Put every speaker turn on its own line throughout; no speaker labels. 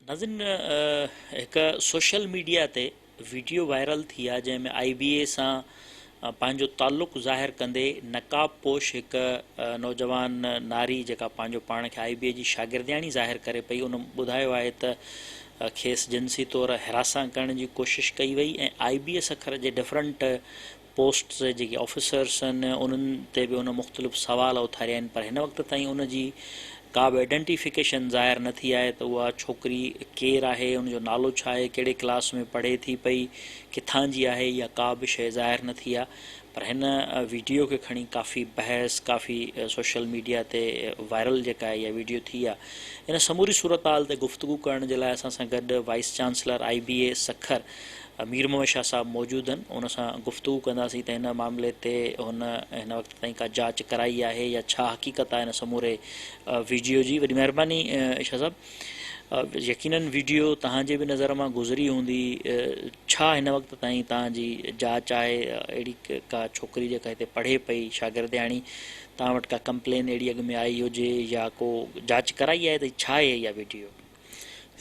ناظرين هڪ social media تي ويڊيو وائرل ٿي آهي جنهن ۾ آئي بي اي سان پنهنجو تعلق ظاهر ڪندي نقاب پوش هڪ نوجوان ناري جيڪا پنهنجو پاڻ کي آئي بي اي جي شاگردياڻي ظاهر ڪري پئي ان ٻڌايو آهي ته کيس جنسي طور هراسان ڪرڻ جي ڪوشش ڪئي وئي ۽ آئي بي اي سکر جي ڊفرنٽ پوسٽس تي جيڪي آفيسرس آهن انهن تي به ان مختلف سوال اٿاريا آهن پر هن وقت تائين ان جي ڪا به آئيڊنٽيفڪيشن ظاهر نه ٿي آهي ته اها ڇوڪري ڪير آهي ان جو نالو ڇا آهي ڪهڙي ڪلاس ۾ پڙهي ٿي پئي ڪٿان جي آهي اها ڪا به شيء ظاهر نه ٿي آهي پر هن ويڊيو کي کڻي ڪافي بحث ڪافي سوشل ميڊيا تي وائرل جيڪا آهي اها ويڊيو ٿي آهي ان سموري صورتحال تي گفتگو ڪرڻ جي لاء اسان سان گڏ vice chancellor I B A Sukkur Mir Muhammad Shah صاحب موجود آهن ان سان گفتگو ڪنداسين ته هن معاملي تي هن هن وقت تائين ڪا جاچ ڪرائي آهي يا ڇا حقيقت آهي هن سموري ويڊيو جي وڏي مهرباني شاهه صاحب يقينن ويڊيو توهان جي به نظر مان گذري هوندي ڇا هن وقت تائين توهان جي جاچ آهي اهڙي ڪا ڇوڪري جيڪا هتي پڙهي پئي شاگردياڻي توهان وٽ ڪا ڪمپلين اهڙي اڳ ۾ آئي هجي يا ڪو جاچ ڪرائي آهي ته ڇا آهي اها ويڊيو؟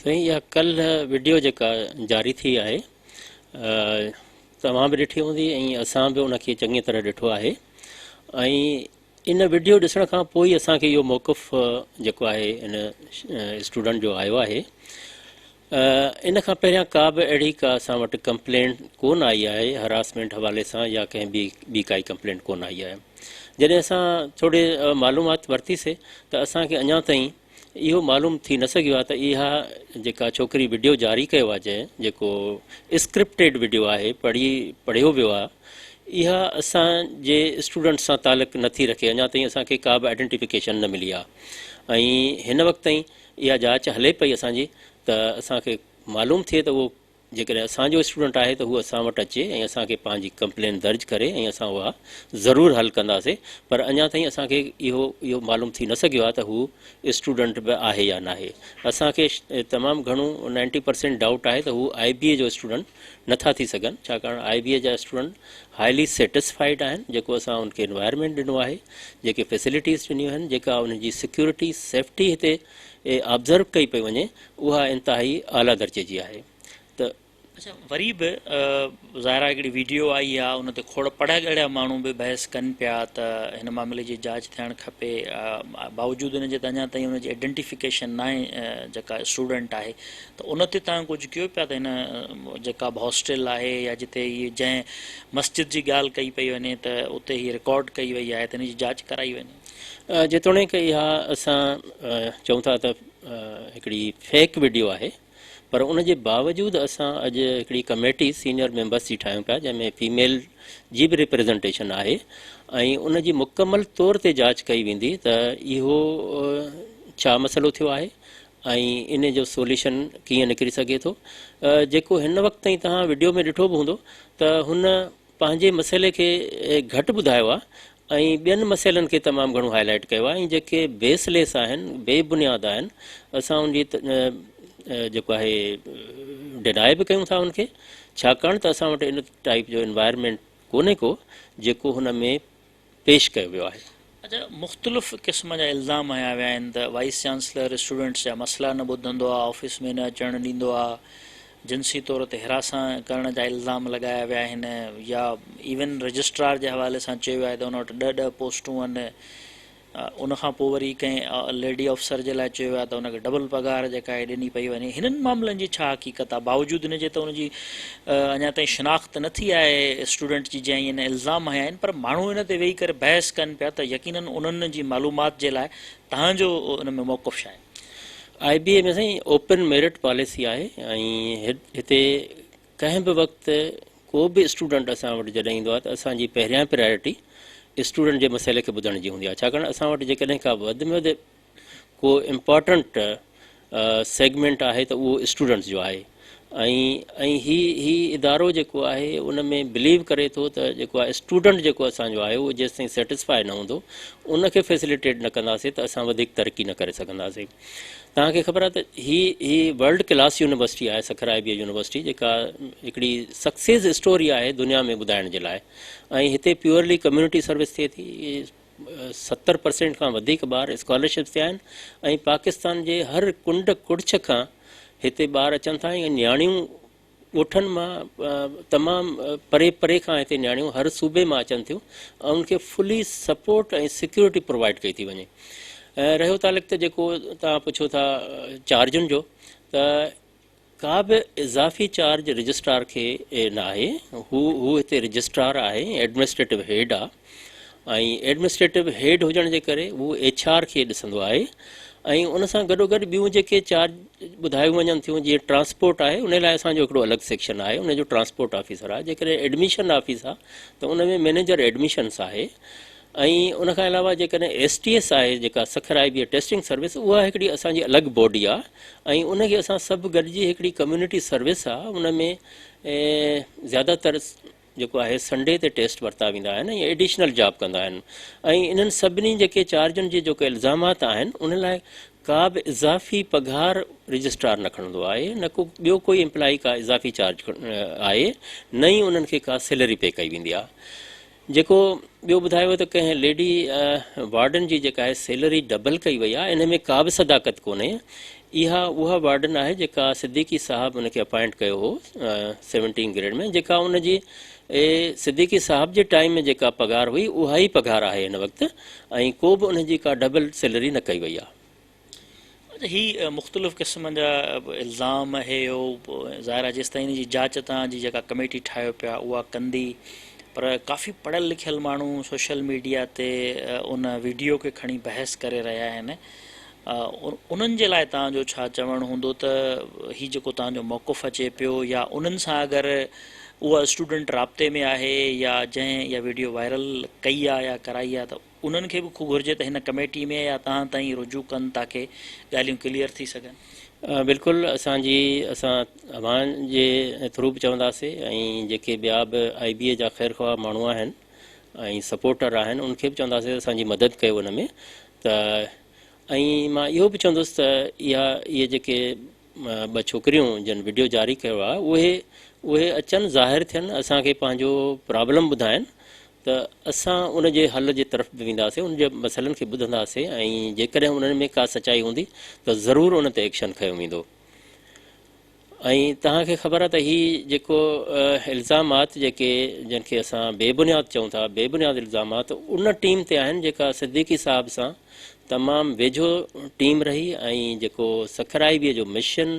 سائين اها ڪلهه وڊيو جيڪا جاري ٿي آهي توهان به ڏٺي هوندي ۽ اسان به ان کي چڱي طرح ڏٺو آهي ۽ ان وڊيو ڏسڻ کان پوء ئي اسان کي اهو موقف جيڪو آهي ان اسٽوڊنٽ جو آيو آهي ان کان پهريان ڪا به اهڙي ڪا اسان وٽ ڪمپلينٽ ڪون آئي آهي هراسمينٽ حوالي سان يا ڪنهن به ٻي ڪائي ڪمپلينٽ ڪون آئي آهي جڏهن اسان ٿوري معلومات ورتي سي ته اسان کي اڃا تائين اهو معلوم ٿي نه سگهيو آهي ته اها جيڪا ڇوڪري وڊيو جاري ڪيو آهي جنهن جيڪو اسڪرپٽيڊ وڊيو آهي پڙهي پڙهيو ويو آهي اها اسان جي اسٽوڊنٽ سان تعلق نه ٿي رکي اڃا تائين اسان کي ڪا به آئيڊنٽيفڪيشن نه ملي آهي ۽ هن وقت تائين اها جاچ هلي پئي اسان جي ته اسان کي معلوم ٿئي ته اهو جيڪڏهن اسان جو اسٽوڊنٽ آهي ته هو اسان وٽ اچي ۽ اسان کي پنهنجي ڪمپلين درج ڪري ۽ اسان اها ضرور حل ڪنداسين پر اڃا تائين اسان کي اهو اهو معلوم ٿي نه سگهيو آهي ته هو اسٽوڊنٽ به آهي يا ناهي اسان کي تمام گهڻو نائنٽي پرسينٽ ڊائوٽ آهي ته هو آء بي اي جو اسٽوڊنٽ نٿا ٿي سگهن ڇاڪاڻ آء بي اي جا اسٽوڊنٽ هائلي سيٽسفائيڊ آهن جيڪو اسان ان کي انوائرمينٽ ڏنو آهي جيڪي فيسلٽيز ڏنيون آهن جيڪا انهن جي سيڪيورٽي سيفٽي هتي آبزرو ڪئي پئي وڃي اها انتهائي اعليٰ درجي جي آهي ته.
اڇا وري به ظاهر آهي هڪڙي ويڊيو آئي آهي ان تي کوڙ پڙهيا ڳڙهيا ماڻهو به بحث ڪن پيا ته هن معاملي جي جاچ ٿيڻ کپي باوجود ان جي ته اڃا تائين ان جي آئيڊنٽيفڪيشن ناهي جيڪا اسٽوڊنٽ آهي ته ان تي توهان ڪجهه ڪيو پيا ته هن جيڪا به هاسٽل آهي يا جتي هي جنهن مسجد جي ڳالهه ڪئي پئي وڃي ته اتي هي رڪارڊ ڪئي وئي آهي ته ان جي جاچ ڪرائي وڃي.
جيتوڻيڪ اها اسان چئون ٿا ته هڪڙي فيڪ وڊيو آهي پر ان جي باوجود اسان اڄ هڪڙي ڪميٽي سينئر ميمبرس جي ٺاهيون پيا جنهن ۾ فيميل جي به ريپريزنٽيشن آهي ۽ ان جي مڪمل طور تي جاچ ڪئي ويندي ته اهو ڇا مسئلو ٿيو آهي ۽ ان جو سوليوشن ڪيئن نڪري سگهي ٿو جيڪو هن وقت تائين توهان وڊيو ۾ ڏٺو به هوندو ته هن پنهنجي مسئلي کي گهٽ ٻڌايو آهي ۽ ٻين مسئلن کي تمام گهڻو هائي لائيٽ ڪيو آهي ۽ جيڪي بيس ليس آهن بي بنياد آهن اسان ان جي جيڪو آهي ڊنائي به ڪيون ٿا ان کي ڇاڪاڻ ته اسان وٽ ان ٽائيپ جو انوائرمينٽ ڪونهي ڪو جيڪو هن ۾ پيش ڪيو ويو آهي.
اچا مختلف قسم جا الزام هنيا ويا آهن ته وائيس چانسلر اسٽوڊنٽس جا مسئلا نه ٻڌندو آهي آفيس ۾ نه اچڻ ڏيندو آهي جنسي طور تي هراسان ڪرڻ جا الزام لڳايا ويا آهن يا ايون رجسٽرار جي حوالي سان چيو ويو آهي ته ان وٽ ڏهه ڏهه پوسٽون آهن ان کان پوء وري ڪنهن ليڊي آفيسر جي لاء چيو ويو آهي ته ان کي ڊبل پگهار جيڪا آهي ڏني پئي وڃي هنن معاملن جي ڇا حقيقت آهي باوجود ان جي ته ان جي اڃا تائين شناخت نه ٿي آهي اسٽوڊنٽ جي جنهن هن الزام هنيا آهن پر ماڻهو ان تي ويهي ڪري بحث ڪن پيا ته يقينن انهن جي معلومات جي لاء تهان جو ان ۾ موقف ڇا آهي؟
آء بي اي ۾ سائين اوپن ميرٽ پاليسي آهي ۽ هتي ڪنهن به وقت ڪو به اسٽوڊنٽ اسان وٽ جڏهن ايندو آهي ته اسان جي پهريان پرائرٽي اسٽوڊنٽ جي مسئلي کي ٻڌڻ جي هوندي آهي ڇاڪاڻ اسان وٽ جيڪڏهن ڪا وڌ ۾ وڌ ڪو امپارٽنٽ سيگمينٽ آهي ته اهو اسٽوڊنٽس جو آهي ۽ ۽ هي هي ادارو جيڪو آهي ان ۾ بليو ڪري ٿو ته جيڪو آهي اسٽوڊنٽ جيڪو اسان جو آهي اهو جيستائين سيٽسفائي نه هوندو ان کي فيسليٽيٽ نه ڪنداسين ته اسان وڌيڪ ترقي نه ڪري سگهنداسين توهان کي خبر آهي ته هي هي ورلڊ ڪلاس يونيورسٽي آهي سکر آء بي اي يونيورسٽي جيڪا هڪڙي سڪسيز اسٽوري آهي دنيا ۾ ٻڌائڻ جي لاء ۽ هتي پيورلي ڪميونٽي سروس ٿئي ٿي 70% کان وڌيڪ ٻار اسڪالرشپس تي آهن ۽ پاڪستان جي هر ڪنڊ ڪڙڇ کان هتي ٻار اچن ٿا ۽ نياڻيون ڳوٺن مان تمام پري پري کان هتي نياڻيون هر صوبي مان اچن ٿيون ۽ ان کي فلي سپورٽ ۽ سيڪيورٽي پرووائيڊ ڪئي ٿي وڃي. رهيو تعلق ته جيڪو توهان پڇو ٿا چارجن جو ته ڪا به اضافي چارج رجسٽرار کي نه آهي هو هو هتي رجسٽرار آهي ايڊمنسٽريٽو هيڊ آ ۽ ايڊمنسٽريٽو هيڊ هجڻ جي ڪري هو ايڇ آر کي ڏسندو آهي ۽ ان سان گڏو گڏ ٻيون جيڪي چارج ٻڌايون وڃن ٿيون جيئن ٽرانسپورٽ آهي ان لاء اسان جو هڪڙو الڳ سيڪشن آهي ان جو ٽرانسپورٽ آفيسر آهي جيڪڏهن ايڊميشن آفيس آهي ته ان ۾ مئنيجر ايڊميشنس آهي ۽ ان کان علاوه جيڪڏهن ايس ٽي ايس آهي جيڪا Sukkur I B A testing service اها هڪڙي اسان جي الڳ باڊي آهي ۽ ان کي اسان سڀ گڏجي هڪڙي ڪميونٽي سروس آهي ان ۾ زياده تر جيڪو آهي سنڊي تي ٽيسٽ ورتا ويندا آهن ۽ ايڊيشنل جاب ڪندا آهن ۽ انهن سڀني جيڪي چارجن جي جيڪو الزامات آهن ان لاء ڪا به اضافي پگهار رجسٽرار نه کڻندو آهي نه ڪو ٻيو ڪوئي امپلائي ڪا اضافي چارج آهي نه ئي انهن کي ڪا سيلري پي ڪئي ويندي آهي جيڪو ٻيو ٻڌايو ويو ته ڪنهن ليڊي وارڊن جي جيڪا آهي سيلري ڊبل ڪئي وئي آهي ان ۾ ڪا به صداقت ڪونهي اها اها وارڊن آهي جيڪا صديقي صاحب ان کي اپائنٽ ڪيو هو سيونٽين گريڊ ۾ جيڪا ان جي صديقي صاحب جي ٽائيم ۾ جيڪا پگهار هئي اها ئي پگهار آهي هن وقت ۽ ڪو به ان جي ڪا ڊبل سيلري نه ڪئي وئي آهي.
اچا هي مختلف قسمن جا الزام هي هو ظاهر آهي جيستائين ان جي جاچ تان جي جيڪا ڪميٽي ٺاهيو پيا اها ڪندي پر ڪافي پڙهيل لکيل ماڻهو سوشل ميڊيا تي ان ويڊيو کي کڻي بحث ڪري رهيا آهن انهن جي لاء تان جو ڇا چوڻ هوندو ته هي جيڪو تان جو موقف اچي پيو يا انهن سان اگر اها اسٽوڊنٽ رابطي ۾ آهي يا جنهن اها ويڊيو وائرل ڪئي آهي يا ڪرائي آهي ته انهن کي به گهرجي ته هن ڪميٽي ۾ يا توهان تائين رجوع ڪن تاڪه ڳالهيون ڪليئر ٿي سگهن.
بلڪل اسان جي اسان اوهان جي ٿرو به چونداسي ۽ جيڪي ٻيا به آئي بي اي جا خير خواهه ماڻهو آهن ۽ سپورٽر آهن ان کي به چونداسي ته اسان جي مدد ڪيو ان ۾ ته ۽ مان اهو به چوندس ته اها اهي جيڪي ٻه ڇوڪريون جن وڊيو جاري ڪيو آهي اهي اهي اچن ظاهر ٿين اسان کي پنهنجو پرابلم ٻڌائن ته اسان ان جي حل جي طرف به وينداسين ان جي مسئلن کي ٻڌنداسين ۽ جيڪڏهن انهن ۾ ڪا سچائي هوندي ته ضرور ان تي ايڪشن کنيو ويندو ۽ توهان کي خبر آهي ته هي جيڪو الزامات جيڪي جن کي اسان بي بنياد چئون ٿا بي بنياد الزامات ان ٽيم تي آهن جيڪا صديقي صاحب سان تمام ويجهو ٽيم رهي ۽ جيڪو سکر آئي بي جو مشن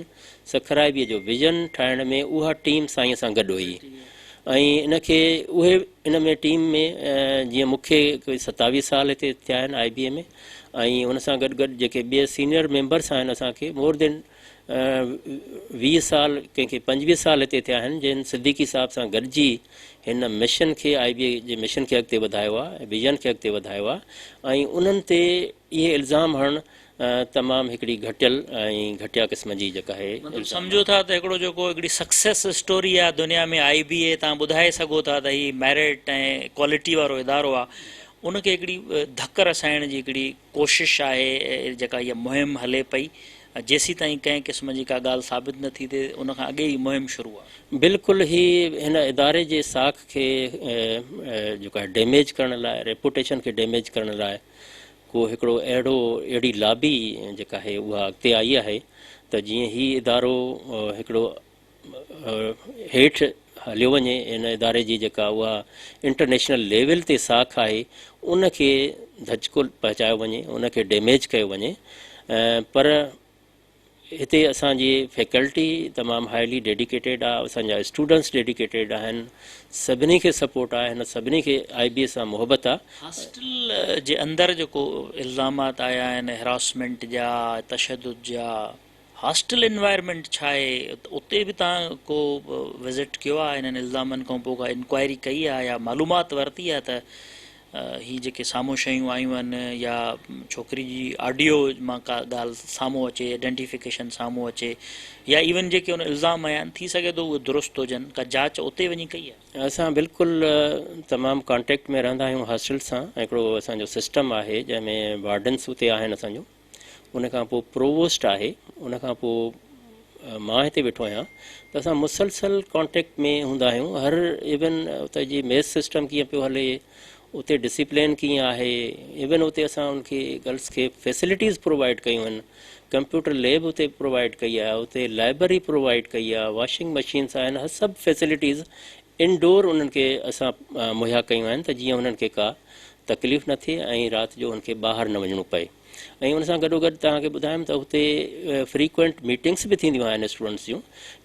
سکر آئي بي جو ويزن ٺاهڻ ۾ اها ٽيم سائين سان گڏ هئي ۽ ان کي اهي ان ۾ ٽيم ۾ جيئن مون کي ڪوئي ستاويهه سال هتي ٿيا آهن آئي بي اي ۾ ۽ ان سان گڏ گڏ جيڪي ٻئي سينئر ميمبرس آهن اسان کي مور دين 20 سال ڪنهن کي 25 سال هتي ٿيا آهن جن صديقي صاحب سان گڏجي هن مشن کي آئي بي اي جي مشن کي اڳتي وڌايو آهي ويزن کي اڳتي وڌايو آهي ۽ انهن تي اهي الزام هڻڻ تمام هڪڙي گهٽيل ۽ گهٽيا قسم جي جيڪا آهي
مطلب سمجهو ٿا ته هڪڙو جيڪو هڪڙي سڪسيس اسٽوري آهي دنيا ۾ آئي بي اي تان ٻڌائي سگهو ٿا ته هي ميرٽ ۽ ڪوالٽي وارو ادارو آهي ان کي هڪڙي ڌڪ رسائڻ جي هڪڙي ڪوشش آهي جيڪا هيء مهم هلي پئي، جيسيتائين ڪنهن قسم جي ڪا ڳالهه ثابت نه ٿي ٿئي ان کان اڳي ئي مهم شروع آهي.
بلڪل هي هن اداري جي ساک کي جيڪو آهي ڊيميج ڪرڻ لاء ريپوٽيشن کي ڊيميج ڪرڻ لاء ڪو هڪڙو اهڙو اهڙي لابي جيڪا آهي اها اڳتي آئي آهي ته جيئن هي ادارو هڪڙو هيٺ هليو وڃي ان اداري جي جيڪا اها انٽرنيشنل ليول تي ساک آهي ان کي ڌچڪو پهچايو وڃي ان کي ڊيميج ڪيو وڃي پر هتي اسان جي فيڪلٽي تمام هائلي ڊيڊيڪيٽيڊ آهي اسان جا اسٽوڊنٽس ڊيڊيڪيٽيڊ آهن سڀني کي سپورٽ آهي هن سڀني کي آئي بي اي سان محبت آهي.
هاسٽل جي اندر جيڪو الزامات آيا آهن هراسمينٽ جا تشدد جا هاسٽل انوائرمينٽ ڇا آهي اتي به توهان ڪو وزٽ ڪيو آهي انهن الزامن کان پوء ڪا انڪوائري ڪئي آهي يا معلومات ورتي آهي ته هي جيڪي سامهون شيون آيون آهن يا ڇوڪري جي آڊيو مان ڪا ڳالهه سامهون اچي آئيڊينٽيفڪيشن سامهون اچي يا ايون جيڪي ان الزام هنيا آهن ٿي سگهي ٿو اهي درست هجن ڪا جاچ اتي وڃي ڪئي آهي؟
اسان بلڪل تمام ڪانٽيڪٽ ۾ رهندا آهيون هاسٽل سان هڪڙو اسان جو سسٽم آهي جنهن ۾ وارڊنس اتي آهن اسان جو ان کان پوء پرووسٽ آهي ان کان پوء مان هتي ويٺو آهيان ته اسان مسلسل ڪانٽيڪٽ ۾ هوندا آهيون هر ايون اتي جي ميس سسٽم ڪيئن پيو هلي اتي ڊسيپلين ڪيئن آهي ايون اتي اسان ان کي گرلس کي فيسلٽيز پرووائيڊ ڪيون آهن ڪمپيوٽر ليب اتي پرووائيڊ ڪئي آهي اتي لائبرري پرووائيڊ ڪئي آهي واشنگ مشينس آهن سڀ فيسلٽيز انڊور انهن کي اسان مهيا ڪيون آهن ته جيئن انهن کي ڪا تڪليف نه ٿئي ۽ رات جو انهن کي ٻاهر نه وڃڻو پئي ۽ ان سان گڏوگڏ توهان کي ٻڌايم ته اتي فريڪوئنٽ ميٽنگس به ٿينديون آهن اسٽوڊنٽس جون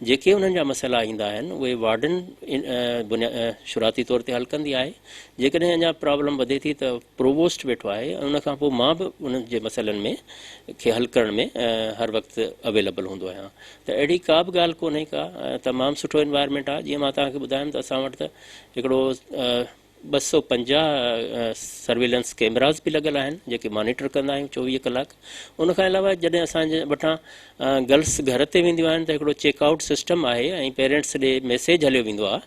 جيڪي انهن جا مسئلا ايندا آهن اهي وارڊن شروعاتي طور تي حل ڪندي آهي جيڪڏهن اڃا پرابلم وڌي ٿي ته پرووسٽ ويٺو آهي ۽ ان کان پوء مان به انهن جي مسئلن ۾ کي حل ڪرڻ ۾ هر وقت اويليبل هوندو آهيان ته اهڙي ڪا به ڳالهه ڪونهي ڪا تمام سٺو انوائرمينٽ آهي جيئن مان توهان کي ٻڌايم ته اسان وٽ ته هڪڙو 250 سرويلنس ڪيمراز به لڳل آهن جيڪي مانيٽر ڪندا آهيون 24 ڪلاڪ ان کان علاوه جڏهن اسان جي وٽان گرلس گهر تي وينديون آهن ته هڪڙو چيڪ آئوٽ سسٽم آهي ۽ پيرنٽس ڏي ميسيج هليو ويندو آهي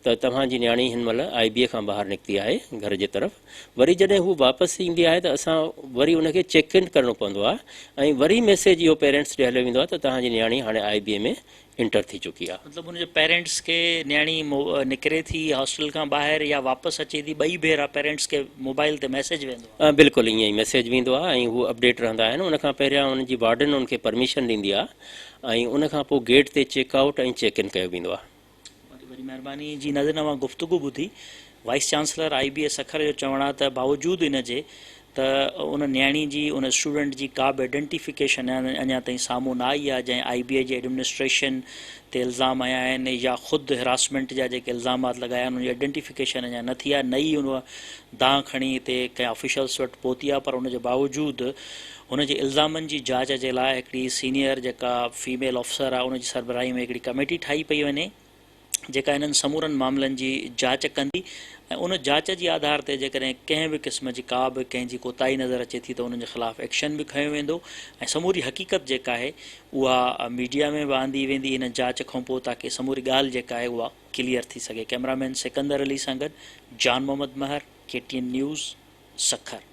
ته توهان جي نياڻي هن مهل آء بي اي کان ٻاهر نڪتي آهي گهر جي طرف وري جڏهن هو واپس ايندي آهي ته اسان وري ان کي چيڪ ان ڪرڻو پوندو آهي ۽ وري ميسيج اهو پيرنٽس ڏي هليو ويندو آهي ته توهان جي نياڻي هاڻي آء بي اي ۾ انٽر ٿي چڪي آ.
مطلب ان جي پيرنٽس کي نياڻي نڪري ٿي هاسٽل کان ٻاهر يا واپس اچي ٿي ٻئي ڀيرا پيرنٽس کي موبائل تي ميسيج ويندو آ.
بلڪل ائين ئي ميسيج ويندو آ ۽ هو اپڊيٽ رهندا آهن ان کان پهريان ان جي وارڊن ان کي پرميشن ڏيندي آ ۽ ان کان پوء گيٽ تي چيڪ آئوٽ ۽ چيڪ ان ڪيو ويندو آ.
وڏي وڏي مهرباني جي ناظرين اوهان گفتگو ٻڌي vice chancellor I B A Sukkur جو چوڻ آ ته باوجود ان جي ته ان نياڻي جي ان اسٽوڊنٽ جي ڪا به آئيڊنٽيفڪيشن اڃا تائين سامهون نه آئي آهي جنهن آئي بي اي جي ايڊمنسٽريشن تي الزام هنيا آهن يا خود هراسمينٽ جا جيڪي الزامات لڳايا آهن ان جي آئيڊنٽيفڪيشن اڃا نه ٿي آهي نه ئي ان دانهن کڻي هتي ڪنهن آفيشلس وٽ پهتي آهي پر ان جي باوجود هن جي الزامن جي جاچ جي لاء هڪڙي سينيئر جيڪا فيميل آفيسر آهي ان جي سربراهي ۾ هڪڙي ڪميٽي ٺاهي پئي وڃي. جيڪا انهن سمورن معاملن جي جاچ ڪندي ۽ ان جاچ جي آڌار تي جيڪڏهن ڪنهن به قسم جي ڪا به ڪنهن جي ڪوتاهي نظر اچي ٿي ته انهن جي خلاف ايڪشن به کنيو ويندو ۽ سموري حقيقت جيڪا آهي اها ميڊيا ۾ به آندي ويندي ان جاچ کانپوء تاڪه سموري ڳالهه جيڪا آهي اها ڪليئر ٿي سگهي ڪئميرا مين سڪندر علي سان گڏ Jan Muhammad Mehar K T N news Sukkur.